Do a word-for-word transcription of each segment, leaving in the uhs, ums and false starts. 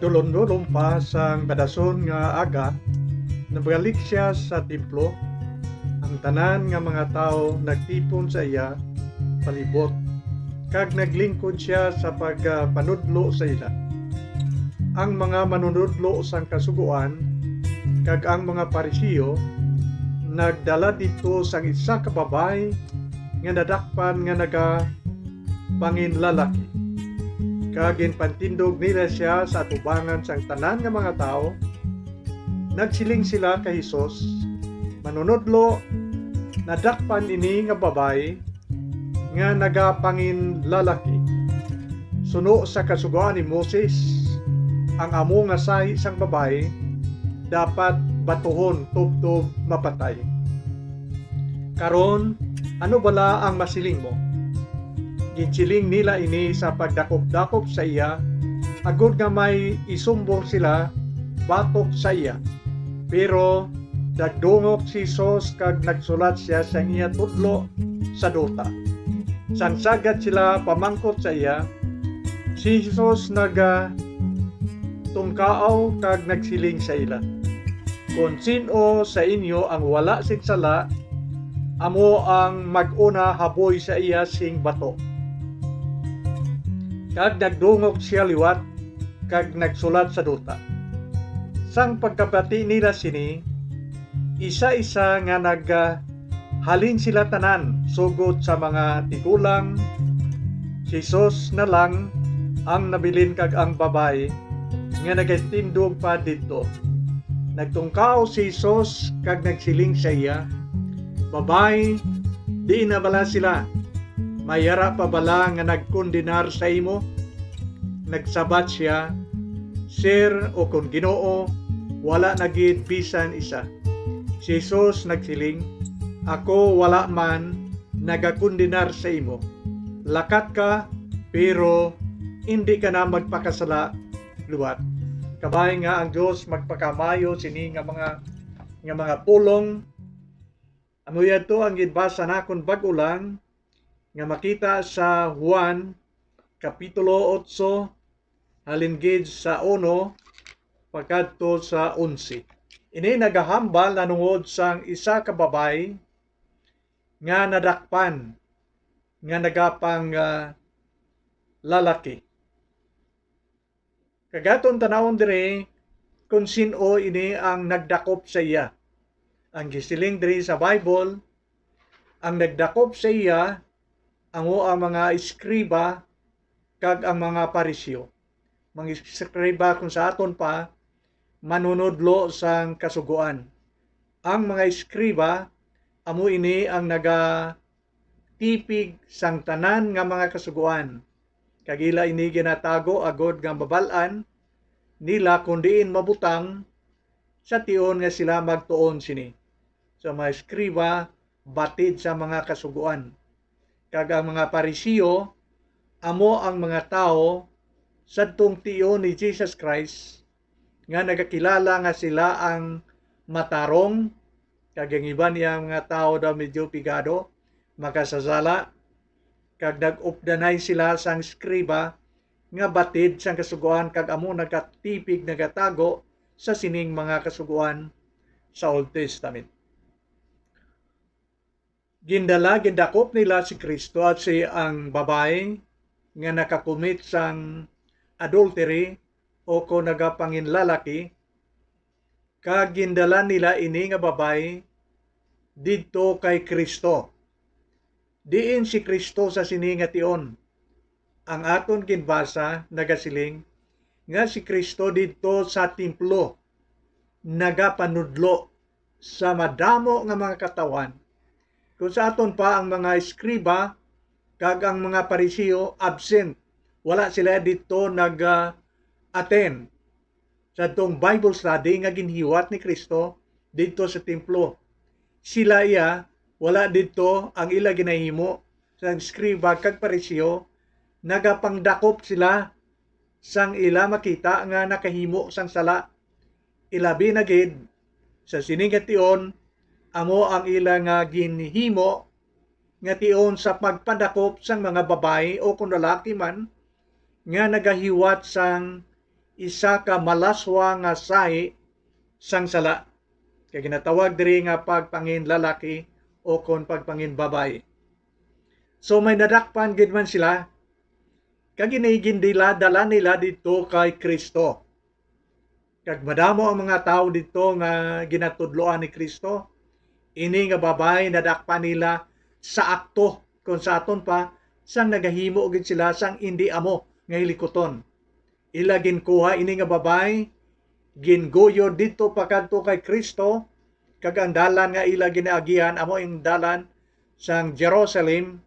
Dulon-dulon pa sang madason nga aga, nabalik sia sa templo. Ang tanan nga mga tawo nagtipon sa iya palibot, kag naglingkod sia sa pagpanudlo sa ila. Ang mga manunudlo sang Kasugoan kag ang mga Pariseo nagdala didto sang isa ka babayi nga nadakpan nga nagapanginlalaki, kag ginpantindog nila sia sa atubangan sang tanan nga mga tawo. Nagsiling sila kay Jesus, "Manunodlo, nadakpan ini nga babayi nga nagapanginlalaki. Suno sa Kasugoan ni Moses, ang amo nga sahi sang babayi dapat batuhon tubtob mapatay. Karon, ano bala ang masiling mo?" Ginsiling nila ini sa pagdakop-dakop sa iya, agod nga may isumbong sila batok sa iya. Pero nagdungog si Jesus kag nagsulat sia sang iya tudlo sa duta. Sang sagad sila pamangkot sa iya, si Jesus nagatungkaaw kag nagsiling sa ila, "Kon sin-o sa inyo ang wala sing sala, amo ang mag-una haboy sa iya sing bato." Kag nagdungog sia liwat kag nagsulat sa duta. Sang pagkabati nila sini, isa-isa nga naghalin sila tanan, sugod sa mga tigulang. Si Jesus na lang ang nabilin kag ang babayi nga nagatindog pa didto. Nagtungkaaw si Jesus kag nagsiling sa iya, "Babayi, diin na bala sila? May yara pa bala nga nagkondenar sa imo?" Nagsabat sia, "Sir, ukon Ginoo, wala na gid bisan isa." Si Jesus nagsiling, "Ako wala man nagakondenar sa imo. Lakat ka, pero indi ka na magpakasala liwat." Kabay nga ang Dios magpakamaayo sini nga mga, nga mga pulong. Amo yadto ang ginbasa nakon bag-o lang nga makita sa Juan, Kapitulo otso, halin gid sa uno pakadto sa onse. Ini nagahambal nahanungod sang isa ka babayi nga nadakpan nga nagapang, ah, lalaki. Kag aton tanawon diri kon sin-o ini ang nagdakop sa iya. Ang gisiling diri sa Bible, ang nagdakop sa iya amo ang mga eskriba kag ang mga Pariseo. Mga eskriba, kung sa aton pa, manunodlo sang Kasugoan. Ang mga eskriba, amo ini ang nagatipig sang tanan nga mga Kasugoan, kag ila ini ginatago agod nga mabal-an nila kon diin mabutang sa tion nga sila magtuon sini. Sa mga eskriba, batid sa mga Kasugoan. Kag ang mga Pariseo amo ang mga tawo sadtong tion ni Jesus Christ nga nagakilala nga sila ang matarong, kag ang iban niya mga tawo daw medyo pigado, makasasala, kag nag-updanay sila sang eskriba nga batid sang Kasugoan, kag amo nagatipig, nagatago sa sining mga Kasugoan sa Old Testament. Gindala, gindakop nila si Cristo at si ang babayi nga nakakumit sang adultery o kon nagapanginlalaki, kag gindala nila ini nga babayi didto kay Cristo. Diin si Cristo sa sini nga tion? Ang aton ginbasa nagasiling nga si Cristo didto sa templo nagapanudlo sa madamo nga mga katawhan. Kung sa aton pa, ang mga eskriba kag ang mga Pariseo absent, wala sila didto nag-attend sadtong Bible study nga ginhiwat ni Cristo didto sa templo. Sila iya, wala didto ang ila ginahimo. Sang eskriba kag Pariseo, nagapangdakop sila sang ila makita nga nakahimo sang sala. Ilabi na gid sa sini nga tion, amo ang ila nga ginhimo nga tion sa pagpadakop sang mga babayi o kon lalaki man nga nagahiwat sang isa ka malaswa nga sahi sang sala, kag ginatawag diri nga pagpanginlalaki o kon pagpanginbabayi. So, may nadakpan gid man sila, kag ini gindila-dala nila didto kay Cristo. Kag madamo ang mga tawo didto nga ginatudloan ni Cristo. Ini nga babayi nadakpan nila sa akto, kon sa aton pa, sang nagahimo gid sila sang indi amo nga hilikuton. Ila ginkuha ini nga babayi, ginguyod didto pakadto kay Cristo, kag ang dalan nga ila ginaagihan amo ang dalan sang Jerusalem,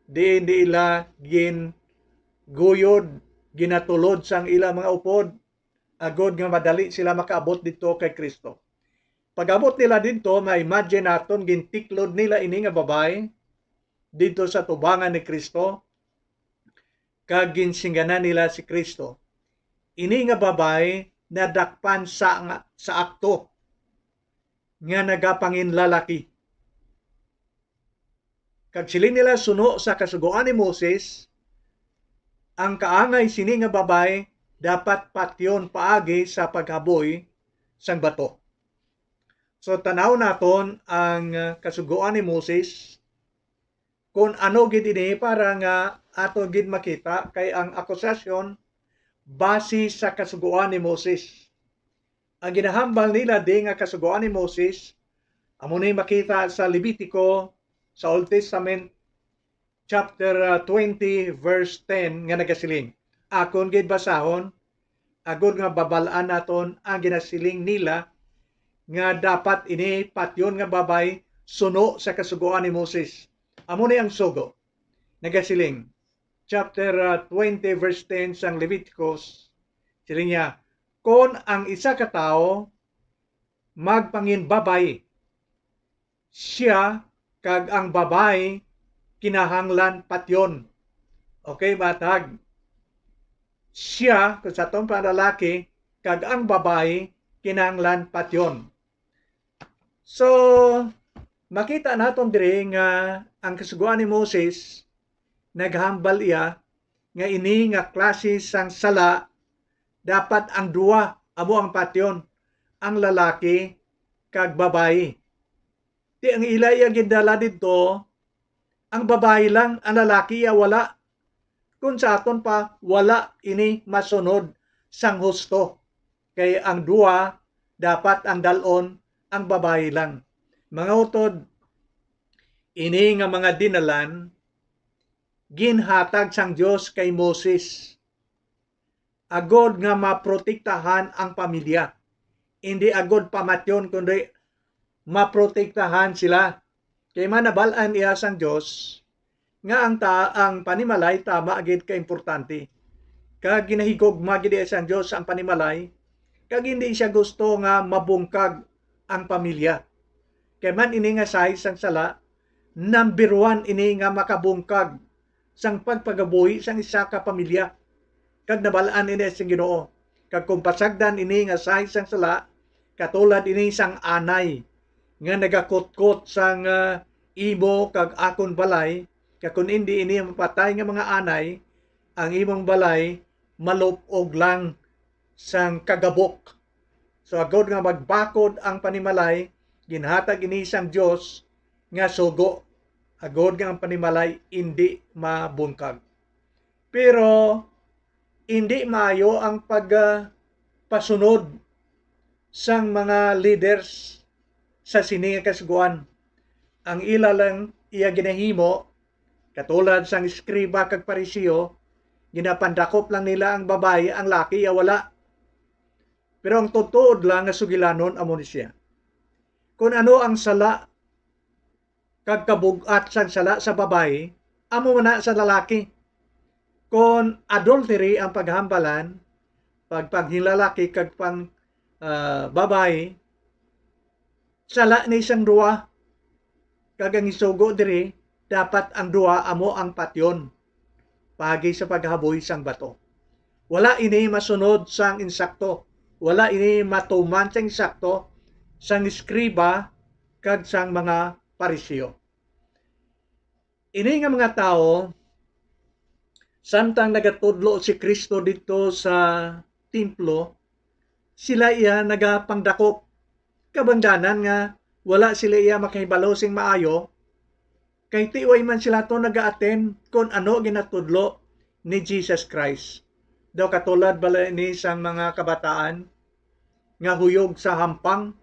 diin di ila ginguyod, ginatulod sang ila mga upod, agod nga madali sila makaabot didto kay Cristo. Pag-abot nila didto, ma-imagine naton, gintiklod nila ini nga babayi didto sa tubangan ni Cristo, kag ginsingganan nila si Cristo. Ini nga babayi nadakpan sa, nga, sa akto nga nagapanginlalaki. Kag siling nila, suno sa Kasugoan ni Moses, ang kaangay sini nga babayi dapat patyon paagi sa paghaboy sang bato. So, tan-aw naton ang, uh, Kasugoan ni Moses, kung ano gid ini, para nga ato gid makita, kay ang akusasyon base sa Kasugoan ni Moses. Ang ginahambal nila di nga Kasugoan ni Moses, amo ni makita sa Levitico, sa Old Testament, chapter, uh, twenty, verse ten, nga nagasiling, akon gid basahon, agod nga babal-an naton ang ginasiling nila nga dapat ini patyon nga babayi suno sa Kasugoan ni Moses. Amo ni ang sugo. Nagasiling, chapter, uh, twenty, verse ten sang Leviticus, siling niya, "Kon ang isa ka tawo magpanginbabayi, sia kag ang babayi kinahanglan patyon." Okay, matag, sia, kung sa atong panlalaki, kag ang babayi kinahanglan patyon. So, makita naton diri nga ang Kasugoan ni Moses, naghambal iya nga ini nga klase sang sala dapat ang duha amo ang patyon, ang lalaki kag babayi. Ti ang ila iya gindala didto, ang babayi lang, ang lalaki iya wala. Kung sa aton pa, wala ini masunod sang husto, kay ang duha dapat ang dal-on, ang babayi lang. Mga utod, ini nga mga dinalan ginhatag sang Dios kay Moses agod nga maprotektahan ang pamilya. Hindi agod pamatyon, kundi maprotektahan sila. Kay manabal-an iya sang Dios nga ang ta-, ang panimalay tama gid ka importante. Kag ginahigugma gid iya sang Dios ang panimalay, kag hindi siya gusto nga mabungkag ang pamilya. Kay man ini nga sahi sang sala, number one ini nga makabungkag sang pagpagabuhi sang isa ka pamilya. Kag nabal-an ini sing Ginoo. Kag kung pasagdan ini nga sahi sang sala, katulad ini sang anay nga nagakutkot sang, ah, imo kag akon balay, kag kun indi ini mapatay nga mga anay, ang imong balay malup-og lang sang kagabok. So, agod nga magbakod ang panimalay, ginhatag ini sang Dios nga sugo, agod nga ang panimalay indi mabungkag. Pero indi maayo ang pag, ah, pasunod sang mga leaders sa sini nga kasugoan. Ang ila lang iya ginahimo, katulad sang eskriba kag Pariseo, ginapandakop lang nila ang babayi, ang laki iya wala. Pero ang tuod lang nga sugilanon amo ni siya. Kun ano ang sala kag kabug-at sang sala sa babayi, amo man na sa lalaki. Kon adultery ang paghambalan, pag panghinlalaki kag pang, ah, babayi, sala ni sang duha. Kag ang isugo diri, dapat ang duha amo ang patyon paagi sa paghaboy sang bato. Wala ini masunod sang insakto. Wala ini matuman sang insakto sang eskriba kag sang mga Pariseo. Ini nga mga tawo, samtang nagatudlo si Cristo didto sa templo, sila iya nagapangdakop. Kabangdanan nga wala sila iya makahibalo sing maayo, kay tiway man sila to naga-attend kon ano ginatudlo ni Jesus Christ. Daw katulad bala ini sang mga kabataan nga huyog sa hampang.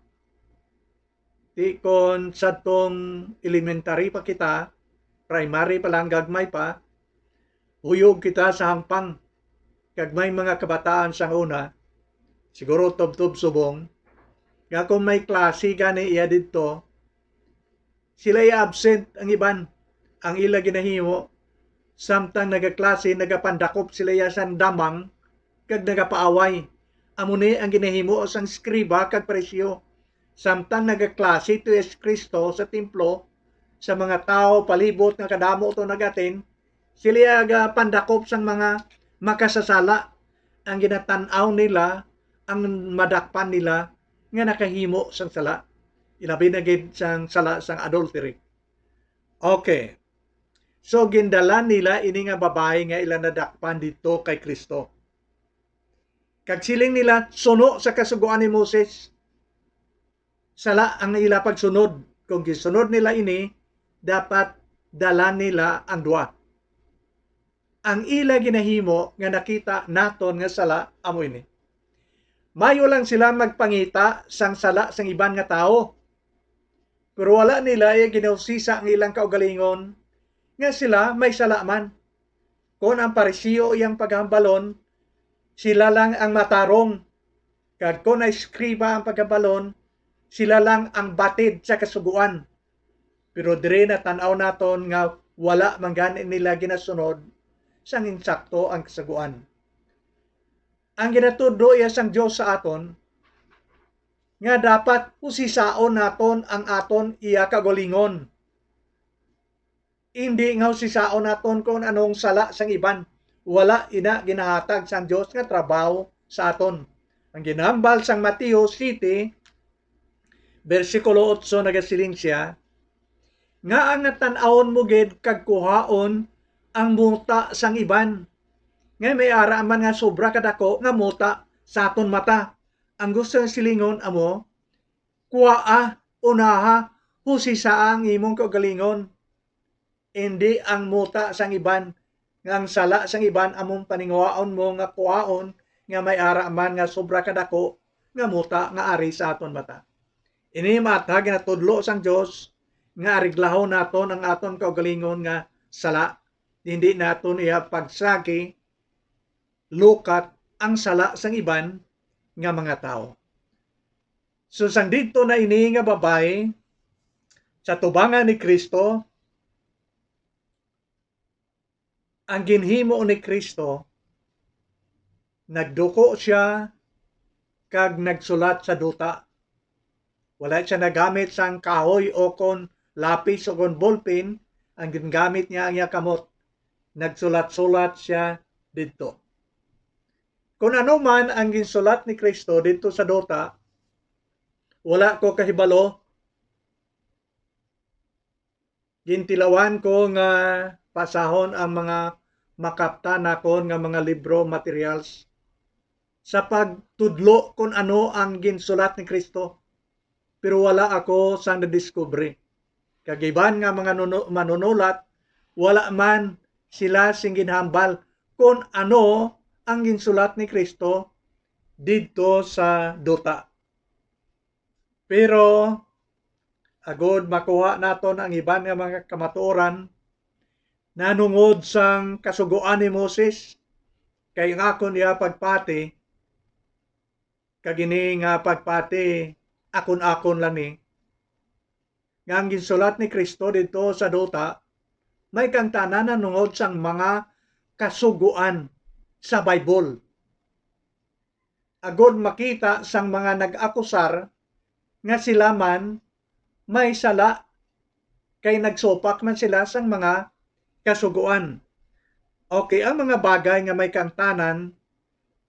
Ti kon sadtong elementary pa kita, primary pa lang, gagmay pa, huyog kita sa hampang. Kag may mga kabataan sang una, siguro tubtob subong, nga kung may klase gani iya didto, sila iya absent ang iban. Ang ila ginahimo, samtang nagaklase, nagapandakop sila iya sang damang kag nagapaaway. Amo ni ang ginahimo sang eskriba kag Pariseo. Samtang nagaklase to si Cristo sa templo, sa mga tawo palibot nga kadamo to nag-aten, sila iya gapandakop sang mga makasasala. Ang ginatan-aw nila, ang madakpan nila nga nakahimo sang sala, ilabi na gid sang sala sang adultery. Okay. So, gindala nila ini nga babayi nga ila nadakpan didto kay Cristo. Kag siling nila, "Suno sa Kasugoan ni Moses, sala ang ila pagsunod." Kung gisunod nila ini, dapat dala nila ang duwa. Ang ila ginahimo nga nakita naton nga sala amo ini: mayo lang sila magpangita sang sala sang iban nga tawo, pero wala nila iya ginahusisa ang ilang kaugalingon nga sila may sala man. Kon ang Pariseo iyang paghambalon, sila lang ang matarong, kag kon ang eskriba ang paghambalon, sila lang ang batid sa Kasugoan. Pero diri natan-aw naton nga wala man gani nila ginasunod sang insakto ang Kasugoan. Ang ginatudlo iya sang Dios sa aton nga dapat husisaon naton ang aton iya kaugalingon. Indi nga husisaon naton kon anong sala sang iban. Wala ina ginahatag sang Dios nga trabaho sa aton. Ang ginhambal sang Mateo siyete, bersikulo otso, nagasiling sia, nga ang tan-awon mo gid kag kuhaon ang muta sang iban, nga may ara man nga sobra kadako nga muta sa aton mata. Ang gusto nga silingon amo, kuhaa, unaha, husisaa ang imong kaugalingon. Indi ang muta sang iban, nga ang sala sang iban among paninguhaon mo nga kuhaon, nga may ara man nga sobra kadako nga muta nga ari sa aton mata. Ini maathag nga tudlo sang Dios nga areglahon naton ang aton kaugalingon nga sala, hindi naton iya pagsagi lukat ang sala sang iban nga mga tawo. So, sang didto na ini nga babayi sa tubangan ni Cristo, ang ginhimo ni Cristo, nagduko sia kag nagsulat sa duta. Wala sia nagamit sang kahoy o kon lapis o kon ballpen, ang gingamit niya ang iya kamot. Nagsulat-sulat sia didto. Kon ano man ang ginsulat ni Cristo didto sa duta, wala ko kahibalo. Gintilawan ko nga pasahon ang mga makapta nakon nga mga libro, materials, sa pagtudlo kon ano ang ginsulat ni Cristo, pero wala ako sang nadiskubre. Kag iban nga mga nuno-, manunulat, wala man sila sing ginhambal kon ano ang ginsulat ni Cristo didto sa duta. Pero agod makuha naton ang iban nga mga kamatuoran nahanungod sang Kasugoan ni Moses, kay ang akon iya pagpati, kag ini nga pagpati akon-akon lang ni, nga ang ginsulat ni Cristo didto sa duta may kaangtanan nahanungod sang mga kasugoan sa Bible, agod makita sang mga nag-akusar nga sila man may sala, kay nagsupak man sila sang mga kasugoan. Okay, ang mga bagay nga may kaangtanan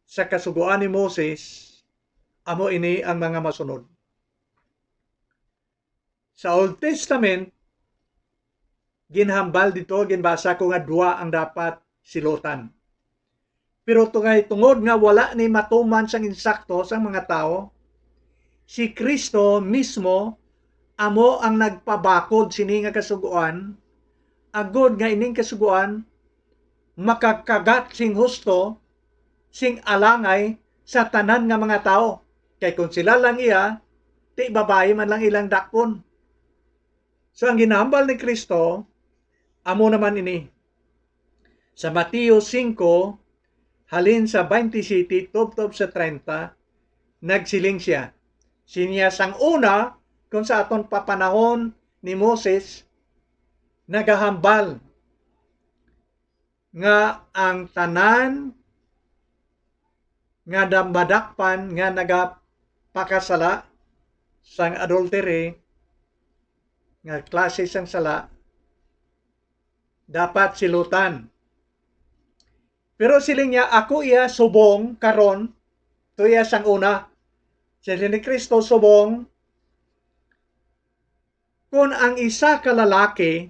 sa Kasugoan ni Moses, amo ini ang mga masunod. Sa Old Testament, ginhambal dito, ginbasa ko nga dua ang dapat silotan. Pero tungay, tungod nga wala ni matuman sang insakto sang mga tawo, si Cristo mismo amo ang nagpabakod sini nga kasugoan, agod nga ining kasugoan makakagat sing husto, sing alangay sa tanan nga mga tawo. Kay kon sila lang iya, ti babayi man lang ilang dakpon. So, ang ginahambal ni Cristo, amo naman ini. Sa Mateo singko, halin sa twenty-seven tubtob sa treinta, nagsiling sia, sinya sang una, kung sa aton papanahon ni Moses, nagahambal nga ang tanan nga da-, madakpan nga nagapakasala sang adultery, nga klase sang sala, dapat silutan. Pero siling niya, "Ako iya subong karon, to iya sang una." Siling ni Cristo, "Subong, kon ang isa ka lalaki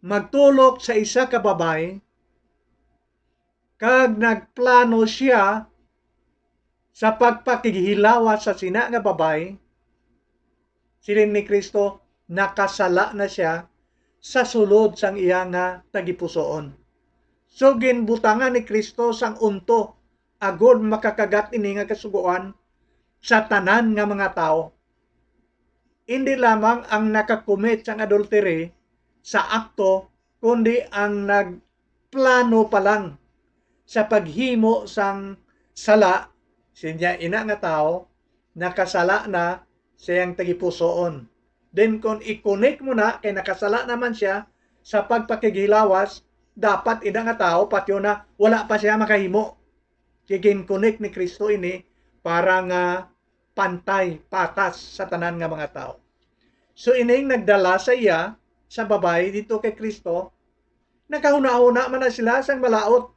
magtulok sa isa ka babayi, kag nagplano sia sa pagpakighilawas sa sina nga babayi," siling ni Cristo, "nakasala na sia sa sulod sang iya nga tagipusoon." So, ginbutangan ni Cristo sang unto agod makakagat ini nga kasugoan sa tanan nga mga tawo. Indi lamang ang nakakomit sang adultery sa akto, kundi ang nagplano pa lang sa paghimo sang sala, sinya ina nga tawo, nakasala na sa iyang tagipusoon. Then, kung i-connect mo na, kay nakasala naman siya sa pagpakighilawas, dapat ina nga tawo, patyon na, wala pa siya makahimo. Kay gin-connect ni Cristo ini para nga pantay, patas sa tanan nga mga tawo. So, ining nagdala sa iya, sa babayi dito kay Cristo, nakahuna-huna man na sila sang malaut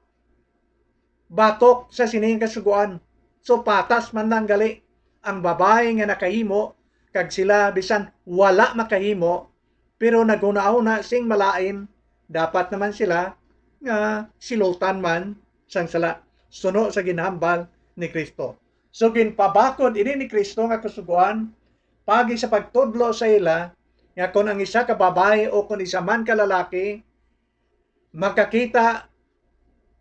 batok sa sining kasugoan. So, patas man lang gali ang babayi nga nakahimo, kag sila bisan wala makahimo, pero naghunahuna sing malain, dapat naman sila nga silutan man sang sala, suno sa ginhambal ni Cristo. So, ginpabakod ini ni Cristo nga kasugoan, pagi sa pagtudlo sa ila nga kon ang isa ka babayi o kon isa man ka lalaki makakita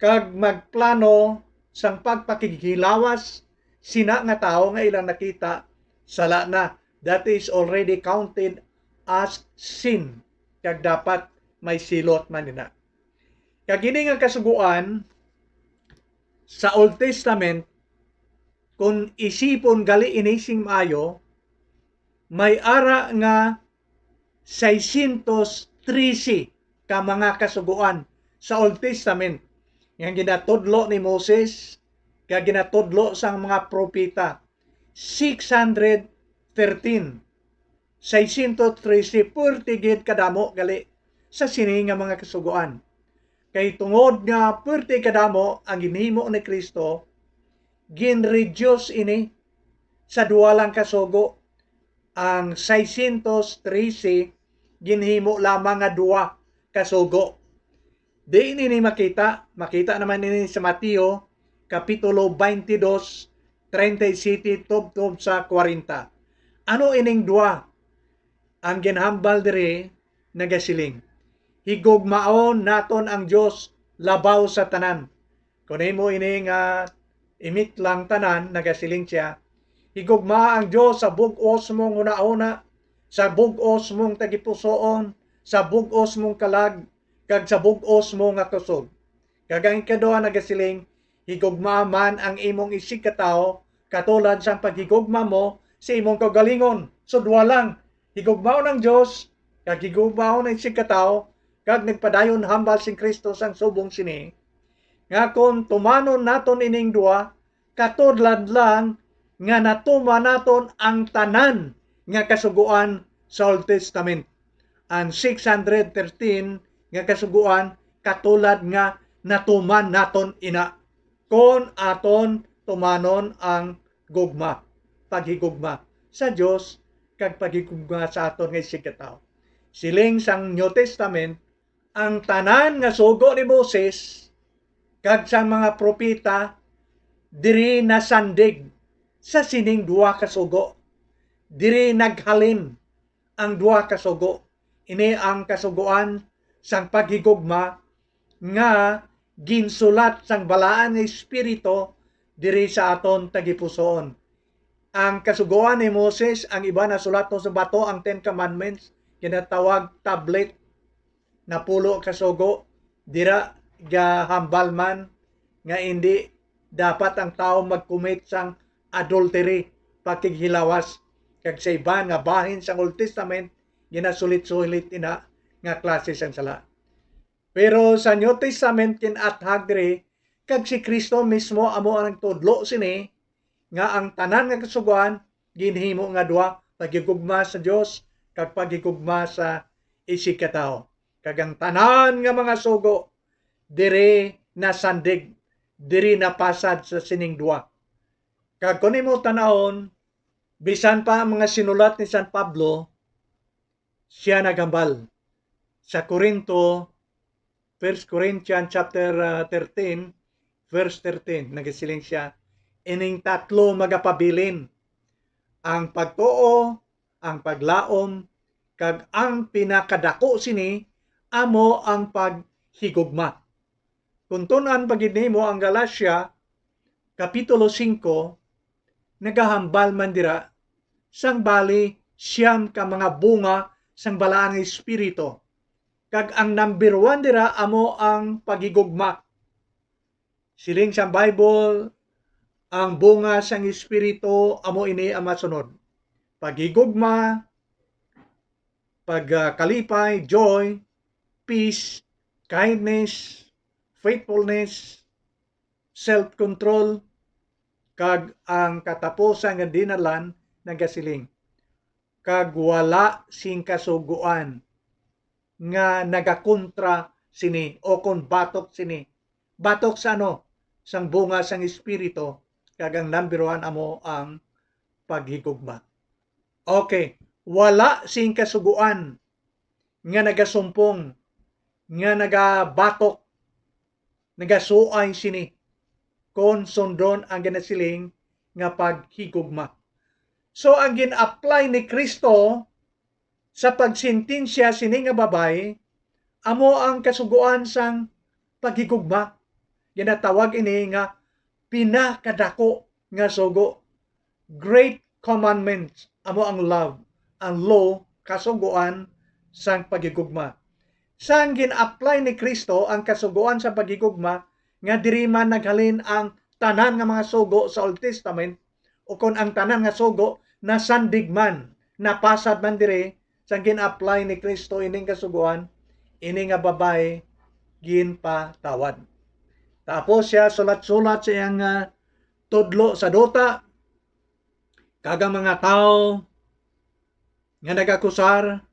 kag magplano sang pagpakighilawas sina nga tawo nga ilang nakita, sala na. That is already counted as sin, kag dapat may silot man ina. Kag ini nga kasugoan sa Old Testament, kung isipon gali ini sing maayo, may ara nga seiscientos trece ka mga kasugoan sa Old Testament nga ginatudlo ni Moses, nga ginatudlo sang mga propeta. Six hundred thirteen. Seiscientos trece, puwerte gid kadamo gali sa sini nga mga kasugoan. Kay tungod nga puwerte kadamo ang ginhimo ni Cristo, gin-reduce ini sa duha lang ka sugo. Ang seiscientos trece ginhimo lamang nga duha ka sugo. Diin ini makita? Makita naman ini sa Mateo, Kapitulo twenty-two, treinta y siete tubtob sa kwarenta. Ano ining duha? Ang ginhambal diri nagasiling, "Higugmaon naton ang Dios labaw sa tanan." Kon imo ini nga imitlang tanan, nagasiling sia, "Higugmaa ang Dios sa bug-os mong hunahuna, sa bug-os mong tagipusoon, sa bug-os mong kalag, kag sa bug-os mo nga kusog." Kag ang ikaduha nagasiling, "Higugmaa man ang imong isigkatawo, katulad sang paghigugma mo sa imong kaugalingon." So, duha lang, higugmaon ang Dios, kag higugmaon ang isigkatawo, kag nagpadayon hambal sing Cristo sang subong sini, nga kon tumanon naton ining duha, katudlad lang nga natuman naton ang tanan nga kasugoan sa Old Testament. Ang six hundred thirteen nga kasugoan, katulad nga natuman naton ina, kon aton tumanon ang gugma, paghigugma sa Dios, kag paghigugma sa aton nga isigkatawo. Siling sang New Testament, ang tanan nga sugo ni Moses kag sang mga propeta diri nasandig sa sining duha ka sugo. Diri naghalin ang duha ka sugo. Ini ang kasugoan sang paghigugma nga ginsulat sang Balaan nga Espiritu diri sa aton tagipusoon. Ang kasugoan ni Moses, ang iban nasulat sa bato, ang Ten Commandments, ginatawag tablet, napulo ka sugo, dira gahambal man nga indi dapat ang tawo mag-commit sang adultery, pakighilawas, kag sa iban nga bahin sang Old Testament, ginasulit-sulit ina nga klase sang sala. Pero sa New Testament, kin-athag diri, kag si Cristo mismo amo ang nagtudlo sini, nga ang tanan nga kasugoan ginhimo nga duha, paghigugma sa Dios kag paghigugma sa isigkatawo. Kag ang tanan nga mga sugo diri nasandig, diri napasad sa sining duha. Kag kon imo tan-awon, bisan pa ang mga sinulat ni San Pablo, siya naghambal. Sa Corinto, First Corinthians chapter, ah, thirteen, verse thirteen, nagasiling siya, "Ining tatlo magapabilin, ang pagtuo, ang paglaom, kag ang pinakadako sini amo ang paghigugma." Kung tun-an pa gid nimo ang Galacia, Kapitulo singko, nagahambal man dira sang bali siyam ka mga bunga sang Balaan nga Espiritu, kag ang number one dira amo ang paghigugma. Siling sang Bible, ang bunga sang Espiritu amo ini ang masunod: paghigugma, pagkalipay, joy, peace, kindness, faithfulness, self-control, kag ang katapusan nga dinalan nagasiling, "Kag wala sing kasugoan nga nagakontra sini o kon batok sini." Batok sa ano? Sang bunga sang Espiritu, kag ang number one amo ang paghigugma. Okay, wala sing kasugoan nga nagasumpong, nga nagabatok, nagasuay sini, kon sundon ang ginasiling nga paghigugma. So, ang gin-apply ni Cristo sa pagsentensya sini nga babayi amo ang kasugoan sang paghigugma. Ginatawag ini nga pinakadako nga sugo. Great commandments amo ang love, ang law, kasugoan sang paghigugma. Sang gin-apply ni Cristo ang kasugoan sa paghigugma nga diri man naghalin ang tanan nga mga sugo sa Old Testament, ukon ang tanan nga sugo nasandig man, napasad man diri, sang gin-apply ni Cristo ining kasugoan, ini nga babayi ginpatawad. Tapos siya sulat-sulat sa iyang, ah, tudlo sa duta, kag ang mga tawo nga nagakusar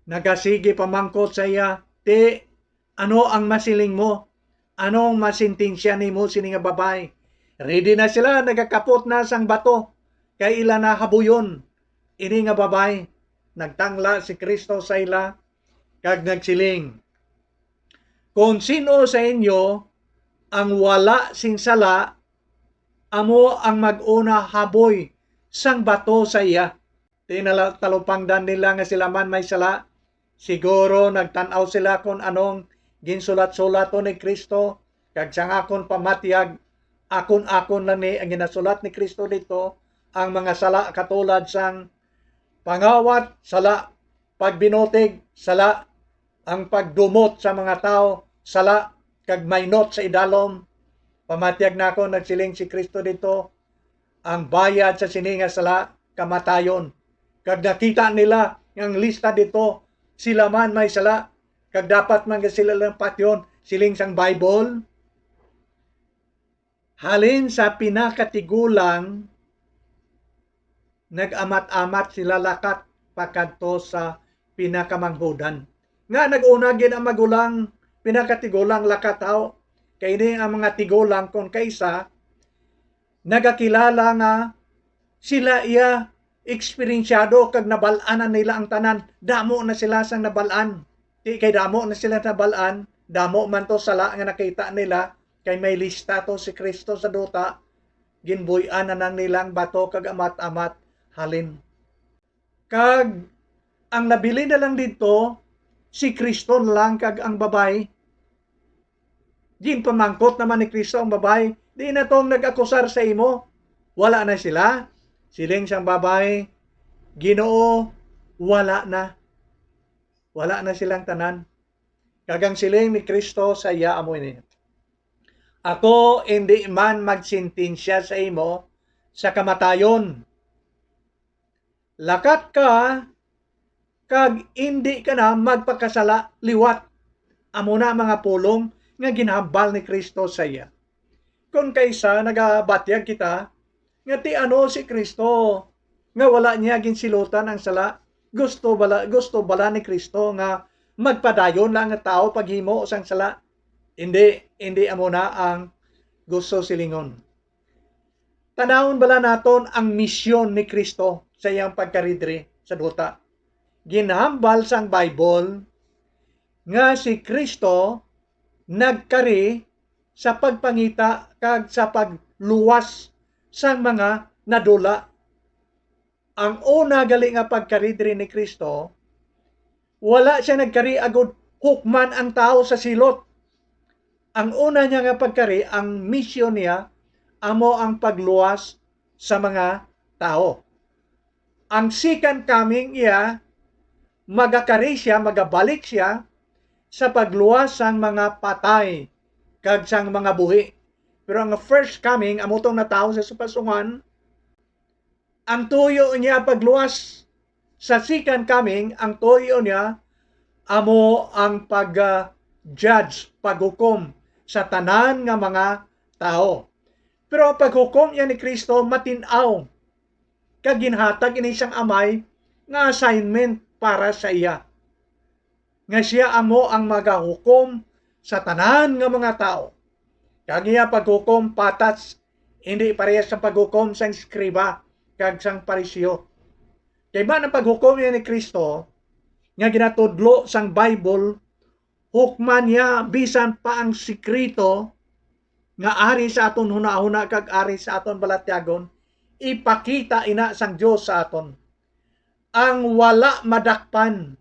nagasigi pamangkot sa iya, "Ti, ano ang masiling mo? Ano ang masintensya nimo sini nga babayi?" Ready na sila, nagakapot na sang bato, kay ila na habuyon ini nga babayi. Nagtangla si Cristo sa ila kag nagsiling, "Kon sin-o sa inyo ang wala sing sala, amo ang mag-una haboy sang bato sa iya." Tinala-, talupangdan nila nga sila man may sala. Siguro nagtan-aw sila kon anong ginsulat-sulaton ni Cristo, kag sang akon pamatyag, akon-akon lang ni ang ginasulat ni Cristo dito, ang mga sala katulad sang pangawat, sala, pagbinutig, sala, ang pagdumot sa mga tawo, sala, kag maynot sa idalom. Pamatyag nako, nagsiling si Cristo dito, ang bayad sa sini nga sala, kamatayon. Kag nakita nila nga ang lista dito, sila man may sala, kag dapat man nga sila lang patyon, siling sang Bible. Halin sa pinakatigulang, nag-amat-amat sila lakat pakadto sa pinakamanghudan. Nga nag-una gid ang magulang, pinakatigulang lakat, haw? Kay ini ang mga tigulang kon kaisa nagakilala nga sila iya eksperensyado kag nabal-an na nila ang tanan. Damo na sila sang nabal-an. Di kay damo na sila nabal-an, damo man to sala nga nakita nila, kay may lista to si Kristo sa duta, ginbuy-an na nang nilang bato kag amat-amat halin. Kag ang nabilin na lang didto, si Kristo na lang kag ang babayi. Ginpamangkot naman ni Kristo ang babayi, "Diin na tong nag-akusar sa imo?" "Wala na sila," siling sang babayi. "Ginoo, wala na. Wala na silang tanan." Kag ang siling ni Kristo sa iya amo ini, "Ako indi man magsentensya sa imo sa kamatayon. Lakat ka, kag indi ka na magpakasala liwat." Amo na ang mga pulong nga ginhambal ni Kristo sa iya. Kon kaisa nagabatyag kita nga ti ano si Kristo nga wala niya ginsilutan ang sala, gusto bala, gusto bala ni Kristo nga magpadayon lang ang tawo paghimo sang sala? Indi, indi amo na ang gusto silingon. Tanawon bala naton ang misyon ni Kristo sa iyang pagkari diri sa duta. Ginhambal sang Bible nga si Kristo nagkari sa pagpangita kag sa pagluwas sang mga nadula. Ang una gali nga pagkari diri ni Kristo, wala sia nagkari agud hukman ang tawo sa silot. Ang una niya nga pagkari, ang misyon niya, amo ang pagluwas sa mga tawo. Ang second coming iya, magakari sia, magabalik sia sa pagluwas sang mga patay kag sang mga buhi. Pero ang first coming, amo tong natawo sa supasungan, ang tuyo niya pagluwas sa second coming, ang tuyo niya amo ang pag, ah, judge, paghukom sa tanan nga mga tawo. Pero ang paghukom niya ni Kristo matin-aw, kag ginhatag ini sang Amay nga assignment para sa iya, nga sia amo ang magahukom sa tanan nga mga tawo. Kag iya paghukom patas, indi parehas sa paghukom sang eskriba kag sang Pariseo. Kay man ang paghukom niya ni Kristo nga ginatudlo sang Bible, hukman niya bisan pa ang sikreto nga ari sa aton hunahuna kag ari sa aton balatyagon, ipakita ina sang Dios sa aton. Ang wala madakpan,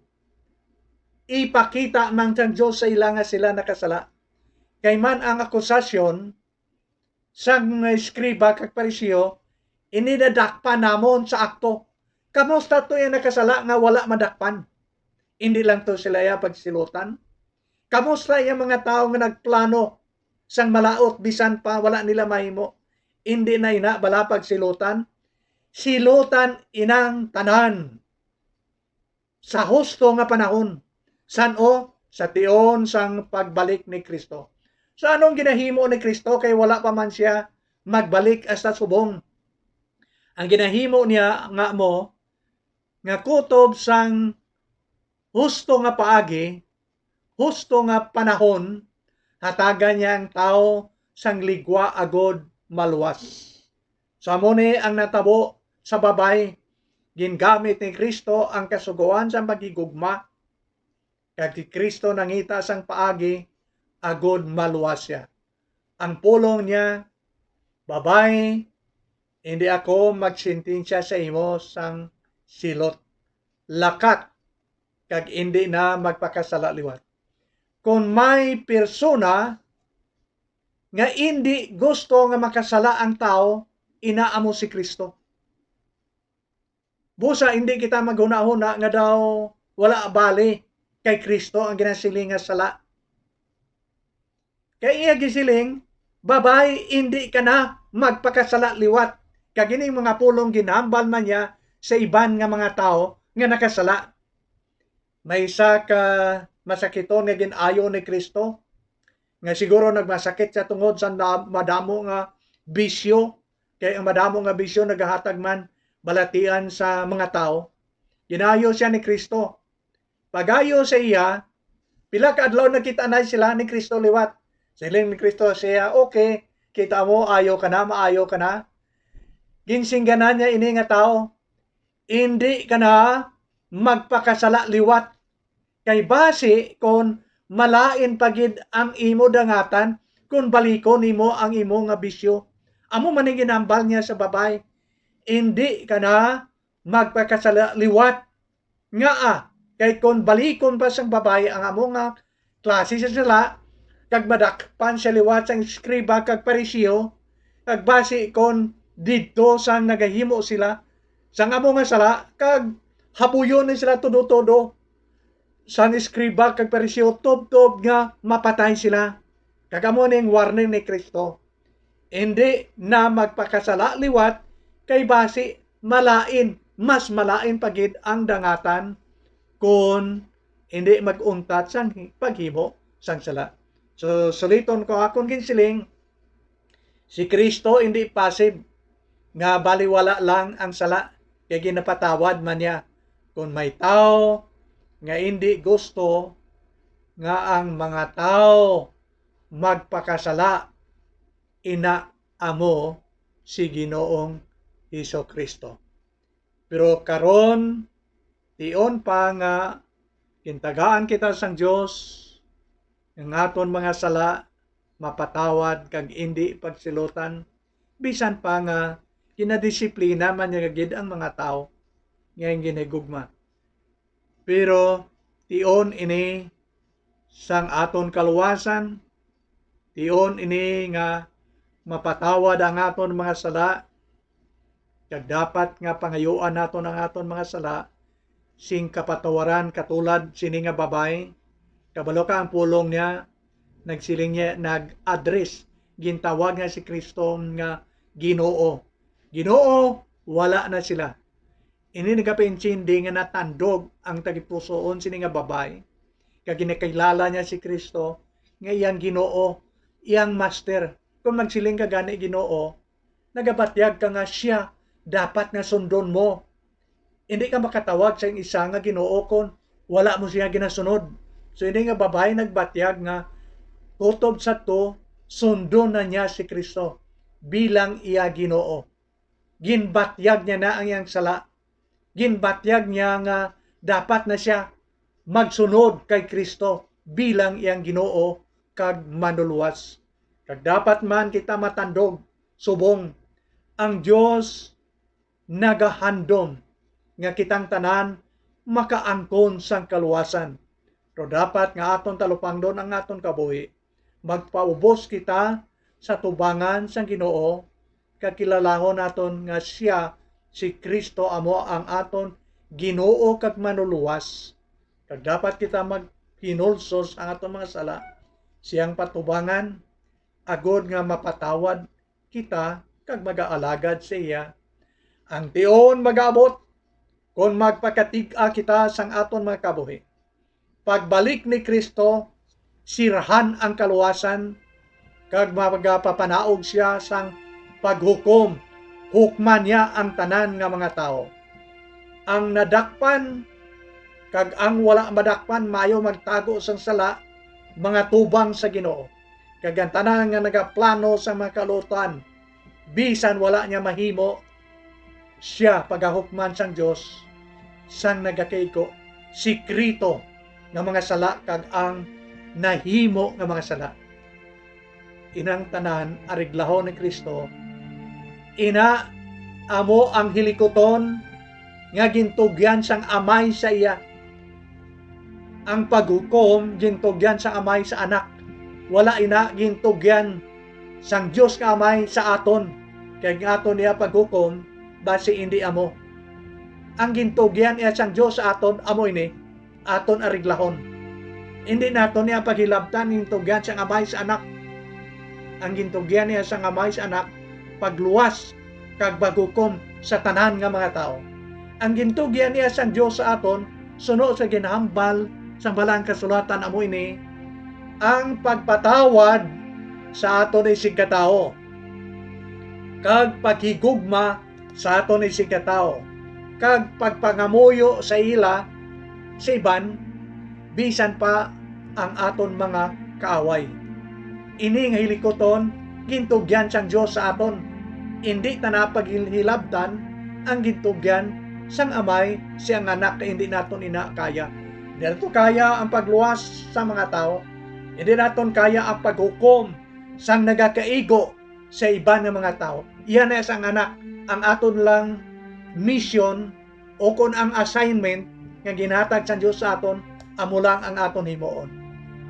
ipakita man sang Dios sa ila nga sila nakasala. Kay man ang akusasyon sang mga eskriba kag Pariseo, ini nadakpan namon sa akto. Kamusta to iya nakasala nga wala madakpan? Indi lang to sila iya pagsilutan. Kamusta iya mga tawo nga nagplano sang malaut bisan pa wala nila mahimo? Indi na ina bala pagsilutan? Silutan inang tanan sa husto nga panahon. San-o? Sa tion sang pagbalik ni Kristo. So, anong ginahimo ni Kristo kay wala pa man sia magbalik hasta subong? Ang ginahimo niya nga amo nga kutob sang husto nga paagi, husto nga panahon, hatagan niya ang tawo sang ligwa agud maluwas. So, amo ni ang natabo sa babayi. Gingamit ni Cristo ang kasugoan sang paghigugma, kag si Cristo nangita sang paagi agud maluwas sia. Ang pulong niya, "Babayi, indi ako magsentensya sa imo sang silot. Lakat, kag indi na magpakasala liwat." Kon may persona nga indi gusto nga makasala ang tawo, ina amo si Cristo. Busa, indi kita maghunahuna nga daw wala bali kay Cristo ang ginasiling nga sala. Kay iya gisiling, "Babayi, indi ka na magpakasala liwat." Kag ining mga pulong ginhambal man niya sa iban nga mga tawo nga nakasala. May isa ka masakiton nga gin-ayo ni Cristo, nga siguro nagmasakit siya tungod sa na-, madamo nga bisyo, kay ang madamo nga bisyo nagahatag man balatian sa mga tawo. Gin-ayo siya ni Cristo. Pag-ayo sa iya, pila ka adlaw nagkita na sila ni Cristo liwat. Siling ni Cristo sa iya, "Okay, kita mo, ayo ka na, maayo ka na." Ginsingganan niya ini nga tawo, "Indi ka na magpakasala liwat. Kay basi kon malain pa gid ang imo dangatan, Kon balikon nimo ang imo nga bisyo, amo man ang ginhambal niya sa babayi, indi ka na magpakasala liwat. Ngaa? Kay kon balikon pa sang babayi ang amo nga klase sa sala, kag madakpan siya liwat sang eskriba kag Pariseo, kag basi kon didto sang nagahimo sila sang amo nga sala, kag habuyon ni sila todo-todo sang eskriba kag Pariseo, tubtob nga mapatay sila. Kag amo ning warning ni Cristo, indi na magpakasala liwat, kay basi malain, mas malain pa gid ang dangatan kon indi mag-untat sang hi-, paghimo sang sala. So, suliton ko akon ginsiling, si Cristo indi passive nga baliwala lang ang sala, kay ginapatawad man niya. Kon may tawo nga indi gusto nga ang mga tawo magpakasala, ina amo si Ginoong Hesus-Kristo. Pero karon, tion pa nga gintagaan kita sang Dios, ang aton mga sala mapatawad kag indi pagsilutan, bisan pa nga ginadisiplina man niya gid ang mga tawo nga iyang ginhigugma. Pero tion ini sang aton kaluwasan, tion ini nga mapatawad ang aton mga sala, kag dapat nga pangayuan naton ang aton mga sala sing kapatawaran katulad sini nga babayi. Kabalo ka, ang pulong niya, nagsiling niya, nag-address, gintawag niya si Cristo nga Ginoo. Ginoo, wala na sila. Ini nagapaintindi nga natandog ang tagipusoon sini nga babayi, kag ginakilala niya si Cristo nga iyang Ginoo, iyang Master. Kung magsiling ka gani Ginoo, nagabatyag ka nga siya dapat nga sundon mo. Hindi ka makatawag sa isa nga Ginoo kon wala mo siya ginasunod. So, ini nga babayi nagbatyag nga kutob sa to, sundon na niya si Cristo bilang iya Ginoo. Ginbatyag niya na ang iyang sala. Ginbatyag niya nga dapat na siya magsunod kay Cristo bilang iyang Ginoo kag Manluluwas. Kag dapat man kita matandog subong ang Dios nagahandom nga kitang tanan makaangkon sang kaluwasan. Pero dapat nga aton talupangdon ang aton kabuhi. Magpaubos kita sa tubangan sang Ginoo, kag kilalahon naton nga sia, si Cristo, amo ang aton Ginoo kag Manluluwas. Kag dapat kita maghinulsol ang aton mga sala, siyang patubangan, agod nga mapatawad kita kag magaalagad sa iya. Ang tion magaabot kon magpakatig-a kita sang aton mga kabuhi. Pagbalik ni Cristo, sirahan ang kaluwasan, kag magapapanaog sia sang paghukom. Hukman niya ang tanan nga mga tawo. Ang nadakpan kag ang wala madakpan maayo magtago sang sala, mga tubang sa Ginoo. Kag ang tanan nga nagaplano sa mga kaluotan, bisan wala niya mahimo, sia pagahukman sang Dios sang nagakaigo, sikrito nga mga sala kag ang nahimo nga mga sala. Inang tanan areglahon ni Cristo. Ina amo ang hilikuton nga gintugyan sang Amay sa iya. Ang paghukom gintugyan sang Amay sa Anak. Wala ina gintugyan sang Dios nga Amay sa aton, kay ang aton iya paghukom basi indi amo. Ang gintugyan iya sang Dios sa aton amo ini, aton areglahon. Indi naton iya paghilabtan ang gintugyan sang Amay sa Anak. Ang gintugyan niya sang Amay sa Anak, pagluwas kag paghukom sa tanan nga mga tawo. Ang gintugyan niya sang Dios sa aton, suno sa ginhambal sang Balaan Kasulatan, amo ini ang pagpatawad sa aton isigkatawo, kag paghigugma sa aton isigkatawo, kag pagpangamuyo sa ila sa iban, bisan pa ang aton mga kaaway. Ini nga hilikuton gintugyan sang Dios sa aton. Indi ta na paghilabtan ang gintugyan sang Amay sa iyang Anak, kay indi naton ina kaya. Indi naton kaya ang pagluwas sa mga tawo. Indi naton kaya ang paghukom sang nagakaigo sa iban nga mga tawo. Iya na sang anak, ang aton lang mission o kon ang assignment nga ginhatag sang Dios sa aton, amo lang ang aton himuon.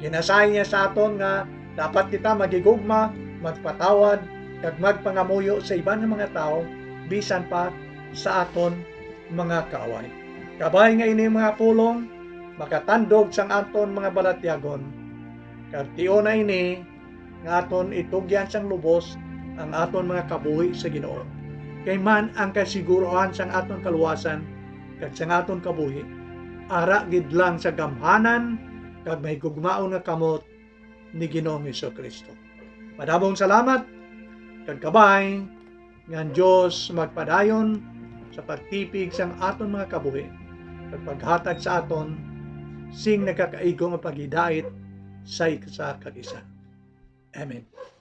Ginasahi niya sa aton nga dapat kita maghigugma, magpatawad, kag magpangamuyo sa iban nga mga tawo, bisan pa sa aton mga kaaway. Kabay nga ini mga pulong makatandog sang aton mga balatyagon, kag tion na ini nga aton itugyan sang lubos ang aton mga kabuhi sa Ginoo. Kay man ang kasiguruhan sang aton kaluwasan kag sang aton kabuhi ara gid lang sa gamhanan kag mahigugmaon nga kamot ni Ginoong Jesu-Cristo. Madamong salamat kag kabay nga ang Dios magpadayon sa pagtipig sang aton mga kabuhi kag paghatag sa aton sing nagakaigo nga paghidait sa isa kag isa. Amen.